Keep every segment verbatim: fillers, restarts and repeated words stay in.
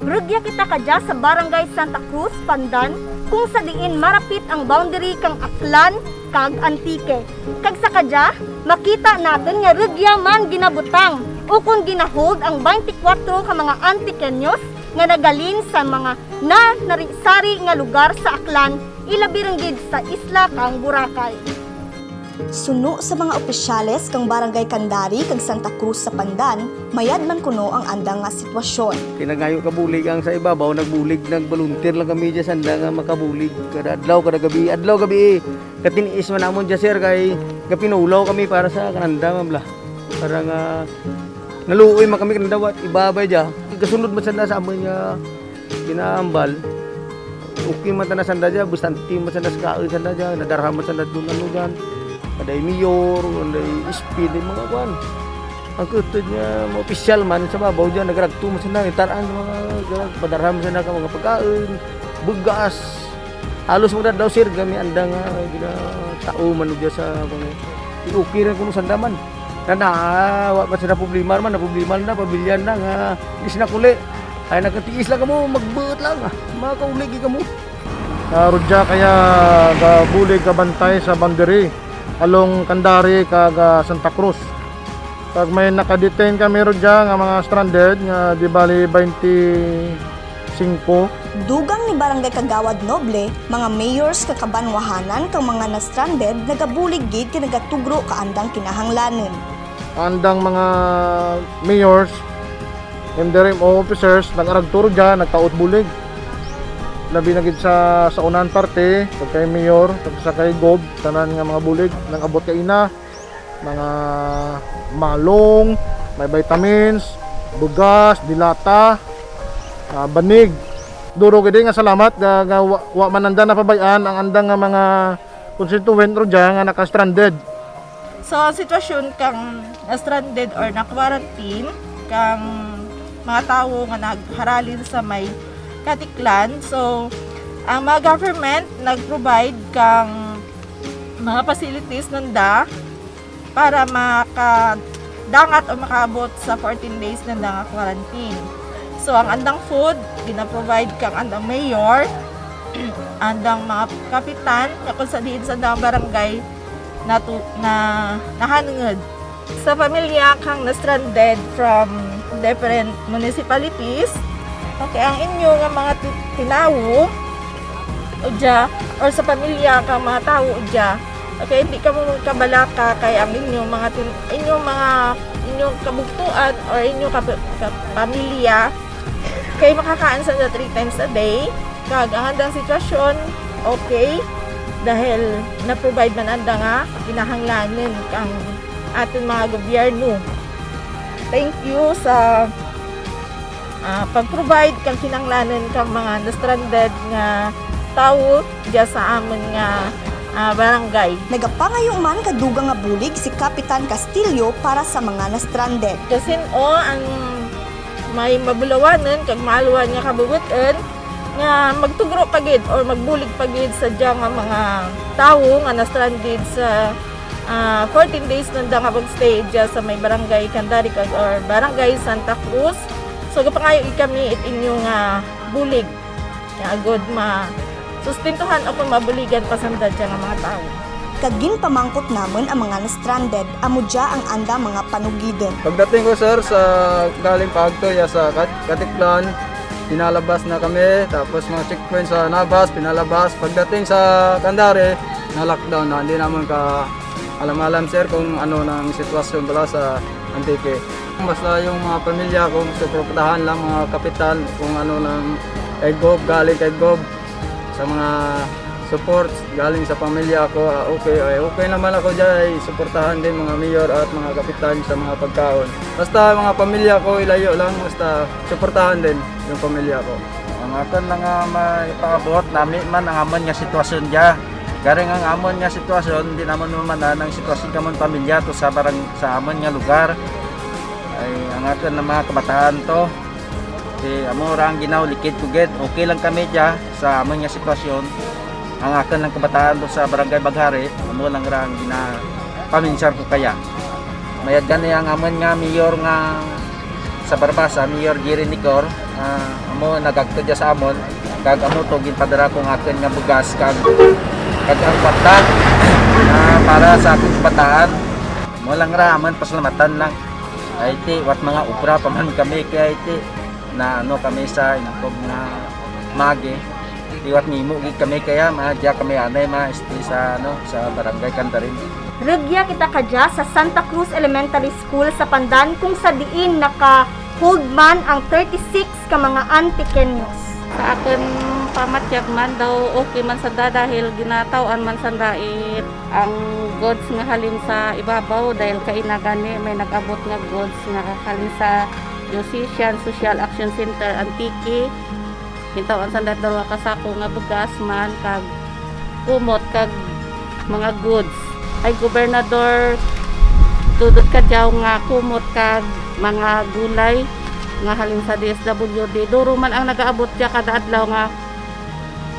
Rugya kita kadya sa Barangay Santa Cruz, Pandan, kung sa diin marapit ang boundary kang Aklan kag Antique. Kag sa kadya, makita natun nga rugya man ginabutang ukon gina-hold ang baynte kwatro ka mga Antiqueños nga naghalin sa mga na-, nari-sari nga lugar sa Aklan, ilabi run gid sa isla kang Boracay. Suno sa mga opisyales kang Barangay Candari kag Santa Cruz sa Pandan, mayad man kuno ang andang nga sitwasyon. Ti nagayo ka bulig ang sa ibabaw, nagbulig, nag-volunteer lang kami dya sanda nga makabulig. Kada adlaw, kada gabii, adlaw, gabii. Katiniis man namon dya, sir, kay gapinulaw kami para sa kananda man bala. Para nga naluoy man kami kananda, wa-, iba bay dya. Gasunod man sanda sa amun nga ginaambal. Okay man tana sanda dya, bastante man sanda sa kaun sanda dya, nadarha man sanda dun ano dyan. Anday mayor, anday S P, anday mga kuan. Ang kutud nga mga opisyal man sa babaw dyan, nagaragto man sanda, itaraan sa mga, padarha man sanda ka mga pagkaun, bugas. Halos magdadlaw, sir, kami andang, ah, ginatao man dya sa mga, okay ra kuno sanda man. Nana, ah, wa man sanda problema man, naproblema na, pamilya na nga, di sanda kauli. Ay, nagkatiis lang kamo, magbuot lang, ah. Makauli gid kamo. Ah, rugya kaya gabulig, gabantay sa boundary, along Candari kag, ah, Santa Cruz. Kag may naka-detain kami rugya nga mga stranded nga di bali baynte singko. Dugang ni Barangay Kagawad Noble, mga mayors kag kabanwahanan kang mga na-stranded nagabulig gid kag nagatugro ka andang kinahanglanun. Andang mga mayors, M D R M O officers, nag-aragto rugya, nagtao't bulig. Labi na gid sa, sa unahan parte, kag kay mayor, kag sa kay gob, tanan nga mga bulig, nag-abot kaina. Mga malong, may vitamins, bugas, dilata, ah, banig. Duro gid nga salamat nga, nga wa, wa man nanda napabay-an ang andang nga mga constituent rugya nga naka-stranded. So, ang sitwasyon kang na-stranded or na-quarantine, kang mga tawo nga nagharalin sa may Caticlan. So, ang mga government nag-provide kang mga facilities nanda para makadangat o makaabot sa fourteen days nanda nga quarantine. So, ang andang food, gina-provide kang andang mayor, andang mga kapitan, nga kung sa diin sa andang barangay, natu-, na, nahanungod. Sa pamilya kang na-stranded from different municipalities, okay, ang inyo nga mga ti-, tinawo, o dya, or sa pamilya kang mga tawo, o dya, okay, hindi kamo magkabalaka kay ang inyong mga tin-, inyong mga, inyong kabugtuan or inyong kap-, kap-, pamilya, kay makakaan sanda three times a day, kag ang andang sitwasyon, okay, dahil na-provide man anda nga kinahanglanun kang atun mga gobyerno. Thank you sa, ah, pag-provide kang kinahanglanun kang mga na-stranded nga tawo dya sa amun nga, ah, barangay. Nagapangayo man ka dugang nga bulig si Kapitan Castillo para sa mga na-stranded. Kasin-o ang may mabulawanun kag maalwan nga kabubut-un nga magtugro pa gid or magbulig pa gid sa dya nga mga tawo nga na-stranded sa, ah, fourteen days nanda nga pag-stay dya sa may Barangay Candari kag or Barangay Santa Cruz. So, gapangayo gid kami it inyo nga bulig. Nga agud ma-, sustentuhan o kon mabuligan pa sanda dya nga mga tawo. Kag ginpamangkot namun ang mga na-stranded, amo dya ang andang mga panugidun. Pagdating ko, sir, sa galing pa agto, ya sa Kat-, Caticlan, pinalabas na kami, tapos mga checkpoint sa Nabas, pinalabas. Pagdating sa Candari, na-lockdown na, hindi namun ka-, alam-alam, sir, kung ano nang sitwasyon bala sa Antique. Basta yung mga pamilya ko, suportahan lang mga kapitan, kung ano nang kay Gob, galing kay Gob, sa mga support galing sa pamilya ko, ah, okay, ay, okay naman ako dyan, ay suportahan din mga mayor at mga kapitan sa mga pagkaon. Basta mga pamilya ko, ilayo lang, basta suportahan din yung pamilya ko. Ang akun lang nga maipaabot, nami man ang amun nga sitwasyon dya. Garing ang amun nga sitwasyon, di namun maman-an ang sitwasyon kang amun pamilya to sa barang-, sa amun nga lugar. Ay, ang akun nga mga kabataan to, ti amo ra ang ginaulikid ko gid. Okay lang kami dya sa amun nga sitwasyon. Ang akun lang kabataan to sa Barangay Baghari, amo lang ra ang ginapaminsar ko kaya. Mayad gani ang amun nga mayor nga Sa Barbaza, Mayor Gerry Necor, ah, amo nag-agto dya sa amon, kag amo to ginpadara ko ang akun nga bugas, kag, kag ang kwarta, ah, para sa akun kabataan. Amo lang ra, amon pasalamatan lang. Ay ti, wara't mga obra pa man kami, kay ay ti, naano kami sa intog nga maagi. Ti wara't ngimo gid kami kaya, ma, dya kami anay, ma, este sa, ano, sa Barangay Candarin. Rugya kita kadya sa Santa Cruz Elementary School sa Pandan, kung sa diin naka-hold man ang thirty-six ka mga Antiqueños. Sa akun pamatyag man daw, okay man sanda dahil ginataw-an man sanda it ang goods nga halin sa ibabaw, dahil kaina gani may nag-abot nga goods nga halin sa Diocesan Social Action Center Antique. Gintaw-an sanda darwa ka sako nga bugas man kag kumot kag mga goods. Hay Gobernador Dodod Cadiao nga kumot kag mga gulay nga halin sa D S W D. Duro man ang nagaabot dya kada adlaw nga,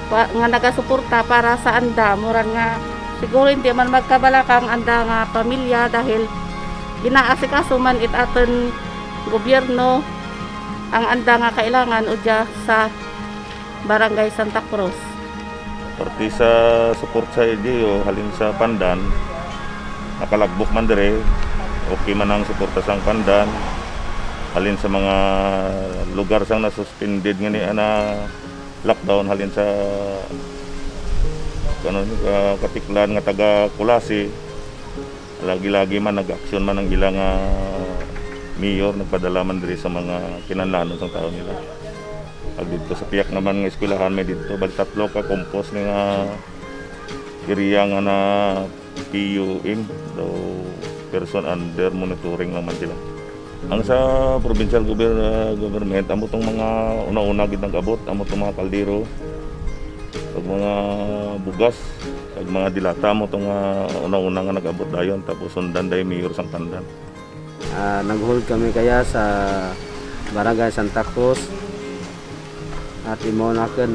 pa, nga nagasuporta para sa anda. Mura nga siguro hindi man magkabalaka ang anda nga pamilya dahil ginaasikaso man it atun gobyerno ang anda nga kailangan o dya sa Barangay Santa Cruz. Parte sa support sa L G U, halin sa Pandan, nakalagbok man diri, okay man ang suporta sang Pandan, halin sa mga lugar sang na-suspended ngani ana lockdown, halin sa, ano, ah, Caticlan nga taga Culasi, lagi-lagi man nag-aksyon man ang ila nga mayor, nagpadala man diri sa mga kinahanglanon sang tawo nila. Kag didto sa piyak naman nga eskwelahan, may didto, bali tatlo ka compost nga area nga na-P U M, daw person under monitoring lang man sila. Ang sa provincial gover-, ah, government, amo tong mga una-una gid nag-abot, amo tong mga kaldero, kag mga bugas, kag mga dilata, amo tong, ah, una-una nga nag-abot dayon, tapos sundan dayon mayor sang Pandan. Ah, nag-hold kami kaya sa Barangay Santa Cruz. At imo na kang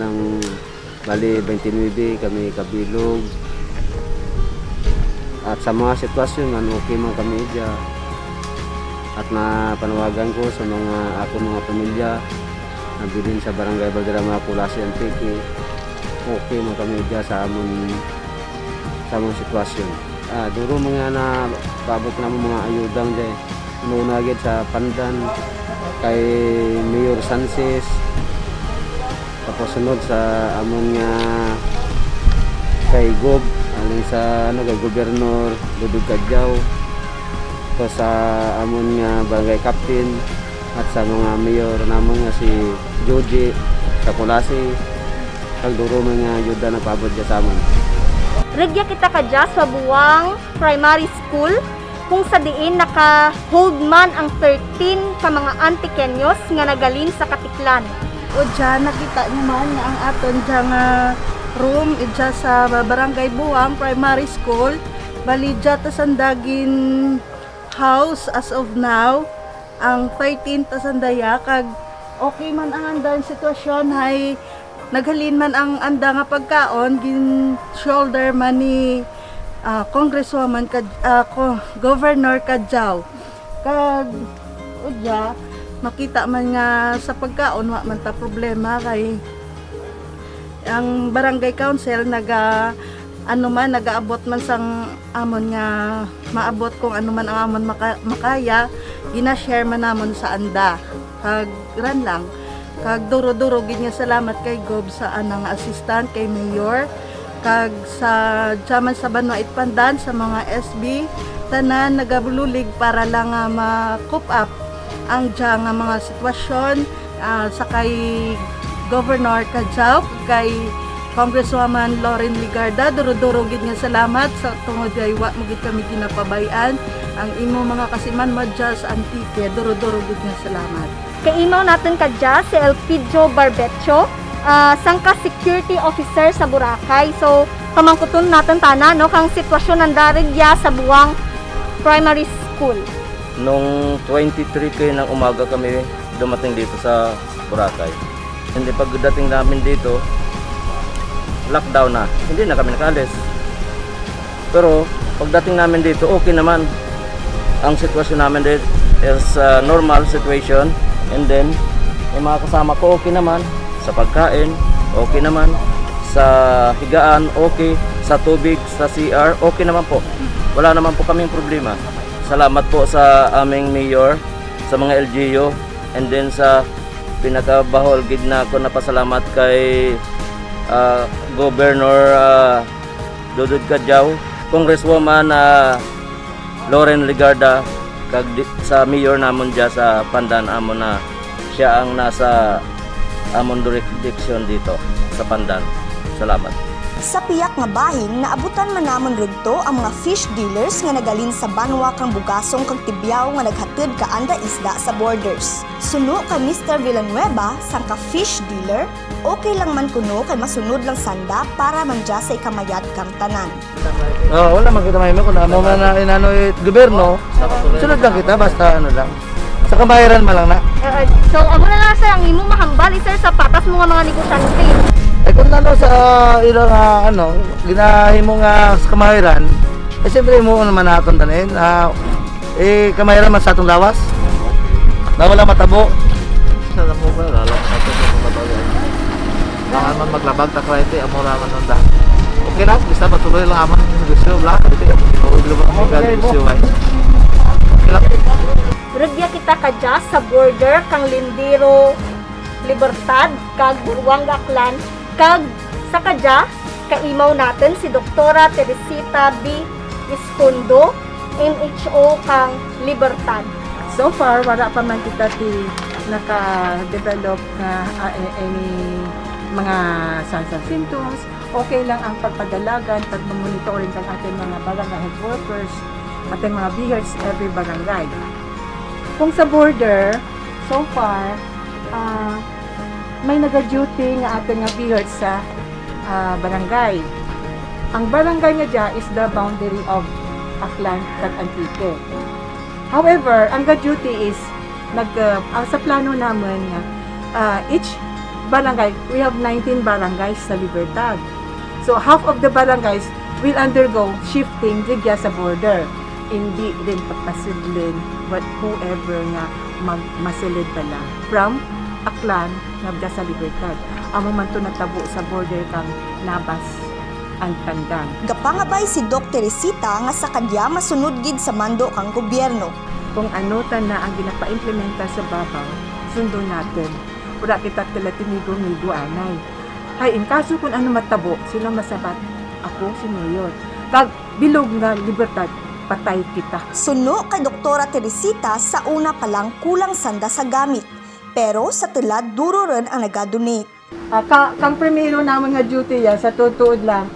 bali twenty-nine kami kabilog. At sa mga sitwasyon man, okay man kami dya. At napanawagan ko sa mga akon mga pamilya na bilin sa Barangay Valderrama, Culasi, Antique. Okay man kami dya sa amon, sa amon sitwasyon. Ah, duro man nga napaabot namo mga ayuda dya. Una gid sa Pandan, kay Mayor Sanchez, tapos sunod sa amon nga kay Gob, halin sa, ano, kay Gobernador Dodod Cadiao, tapos sa amon nga barangay captain, at sa mga mayor namon nga si Joji, sa Culasi, kag duro man nga ayuda napaabot dya sa amon. Rugya kita kadya sa Buang Primary School, kung sa diin naka-hold man ang thirteen ka mga Antiqueños nga naghalin sa Caticlan. O dya, nakita nyo man nga ang atun dya nga room, dya sa Barangay Buang Primary School, bali dya ta sanda gin-house as of now, ang thirteen ta sanda ya, kag okay man ang anda nga sitwasyon, hay naghalin man ang anda nga pagkaon, gin-shoulder man ni, ah, Congresswoman Cad-, ah, Co-, Governor Cadiao. Kag, o dya, makita man nga sa pagkaon, wa man ta problema kay ang barangay council naga-, ano man, nagaabot man sang amon nga maabot kung ano man ang amon maka-, makaya, gina-share man namon sa anda. Kag ran lang. Kag duro-duro gid nga salamat kay Gob sa ana nga assistant, kay Mayor, kag sa dya man sa banwa it Pandan, sa mga S B, tanan nagabulig para lang nga ma-cope up ang dya nga mga sitwasyon, ah, sa kay Governor Cadiao, kay Congresswoman Loren Legarda, duro-duro gid nga salamat sa tungod kay wa mo gid kami ginapabay-an. Ang imo mga kasimanwa dya sa Antique, duro-duro gid nga salamat. Kaimaw natun kadya si Elpidio Barbecho, ah, sangka security officer sa Boracay. So, pamangkuton natun tana, no, kang sitwasyon nanda rugya sa Buang Primary School. Nung twenty-three K ng umaga kami dumating dito sa Boracay. And then pagdating namin dito, lockdown na. Hindi na kami nakaalis. Pero pagdating namin dito, okay naman. Ang sitwasyon namin dito is, uh, normal situation. And then, yung mga kasama ko, okay naman. Sa pagkain, okay naman. Sa higaan, okay. Sa tubig, sa C R, okay naman po. Wala naman po kaming problema. Salamat po sa aming mayor, sa mga L G U, and then sa pinakabahul gid na ako napasalamat kay, ah, Governor, ah, Dodod Cadiao, Congresswoman, ah, Loren Legarda, kag di-, sa mayor namon dya sa Pandan, amo na siya ang nasa amon jurisdiction dito sa Pandan. Salamat. Sa piyak nga bahin, naabutan man namon rugto ang mga fish dealers nga naghalin sa banwa kang Bugasong kag Tibiao nga naghatud ka anda isda sa borders. Suno kay Mister Villanueva, sangka fish dealer, okay lang man kuno kay masunod lang sanda para man dya sa ikamayad kang tanan. Ah, wala man kita mahimo kun amo man na inano it gobyerno, sunod lang kita, basta ano lang. Sa kamahiran man lang na. Oo. So, amo na lang, sir, ang imo mahambal, sir, sa patas mo nga mga negosyante. Eh, kun ano sa ila nga, ano, ginahimo nga sa kamahiran, eh, siyempre, imo naman naton tanin, ah, eh, kamahiran man sa atong lawas. Na wala matabo. Sa amo ba, lalo na sa atong mga bagay. Kailangan man maglabag ta, kay ti, amo ra man nanda. Okay lang, basta patuloy lang amon ang negosyo, bla. Ti, patuloy lang ang negosyo, ay. Okay lang. Rugya kita kadya sa border kang Lindero, Libertad, kag Buruanga, Aklan, kag sa kadya, kaimaw natun si Doktora Teresita B. Escondo, M H O kang Libertad. So far, wara pa man kita ti naka-develop nga, ah, a-, any mga signs and symptoms. Okay lang ang pagpadalagan, pagmamonitoring kang atun mga barangay health workers, atun mga BHERTs every barangay. Kung sa border, so far, ah, may naga-duty nga atun nga BHERTs sa, ah, barangay. Ang barangay nga dya is the boundary of Aklan kag Antique. However, ang ga-duty is nag, ah, ang sa plano namun nga, ah, each barangay, we have nineteen barangays sa Libertad. So, half of the barangays will undergo shifting rugya sa border. Indi run papasudlun what, whoever nga mag-, masulud bala from Aklan nga dya sa Libertad. Amo man to natabo sa border kang Nabas and Pandan. Gapangabay si Doc Teresita nga sa kadya masunod gid sa mando kang gobyerno. Kung ano tana ang ginapaimplementa sa babaw, sundon natun. Wara kita tula tinigo-nigo anay. Hay, in kaso kun ano matabo, sino masabat? Ako, si Mayor. Kag bilog nga Libertad, patay kita. Suno kay Doktora Teresita, sa una pa lang kulang sanda sa gamit. Pero sa tulad, duro run ang naga-donate. Ah, ka-, kang primero namun nga duty ya, sa tuod-tuod lang,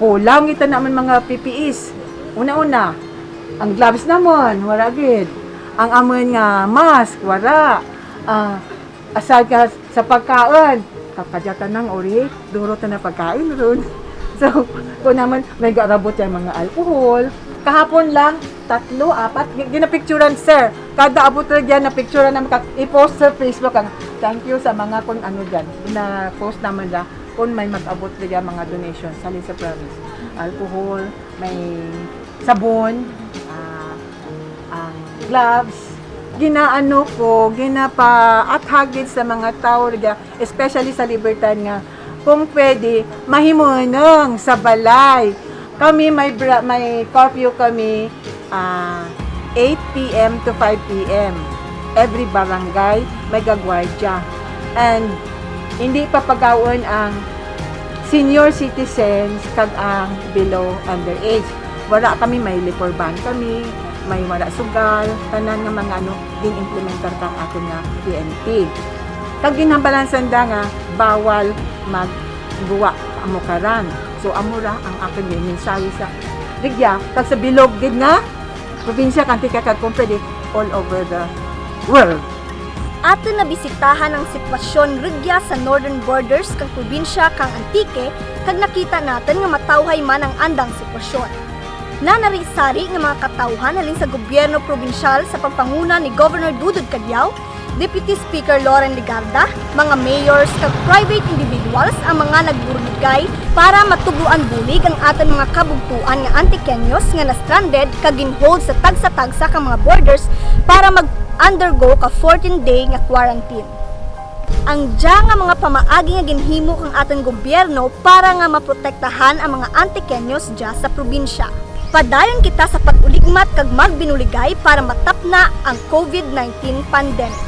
kulang kita namun mga P P Es. Una-una, ang gloves namun, wara gid. Ang amun nga mask, wara. Ah, aside ka sa pagkaun, kakadya tana nga uri, duro tana pagkaun run. So, kun namun, may garabot ya mga alcohol. Kahapon lang, tatlo, apat, gi-, ginapicturan, sir. Kada abot rugya napicturan namun kag i-post sa Facebook, ang thank you sa mga kun ano dyan. Gina-post namun ra kun may mag-abot rugya mga donations halin sa province. Alcohol, may sabon, ah, ang gloves. Ginaano ko, ginapaathag gid sa mga tawo rugya, especially sa Libertad nga kung pwede, mahimunong sa balay. Kami may bra-, may curfew kami, ah, eight P M to five P M. Every barangay may gagwardya. And hindi papagaw-on ang senior citizens kag ang below underage. Wara kami, may liquor ban kami, may wara sugal, tanan nga mga ano, gin-implementar kang atun nga P N P. Kag ginhambalan sanda nga bawal magguwa amo karan. So, amo ra ang akun nga mensahe sa rugya, kag sa bilog gid nga probinsya kang Antique kag kung pwede all over the world. Atun nabisitahan ang sitwasyon rugya sa northern borders kang probinsya kang Antique, kag nakita natun nga matawhay man ang andang sitwasyon. Nanari-sari nga mga katawhan halin sa gobyerno probinsyal sa pagpanguna ni Governor Dodod Cadiao, Deputy Speaker Loren Legarda, mga mayors kag private individuals ang mga nagburugay para matugruan bulig ang atun mga kabugtoan nga Antiqueños nga na-stranded kag gin-hold sa tagsa-tagsa ka mga borders para mag- mag-undergo ka fourteen day nga quarantine. Ang dya nga mga pamaagi nga ginhimo kang atun gobyerno para nga maprotektahan ang mga Antiqueños dya sa probinsya. Padayon kita sa pag-uligmat kag magbinuligay para matapna ang COVID nineteen pandemic.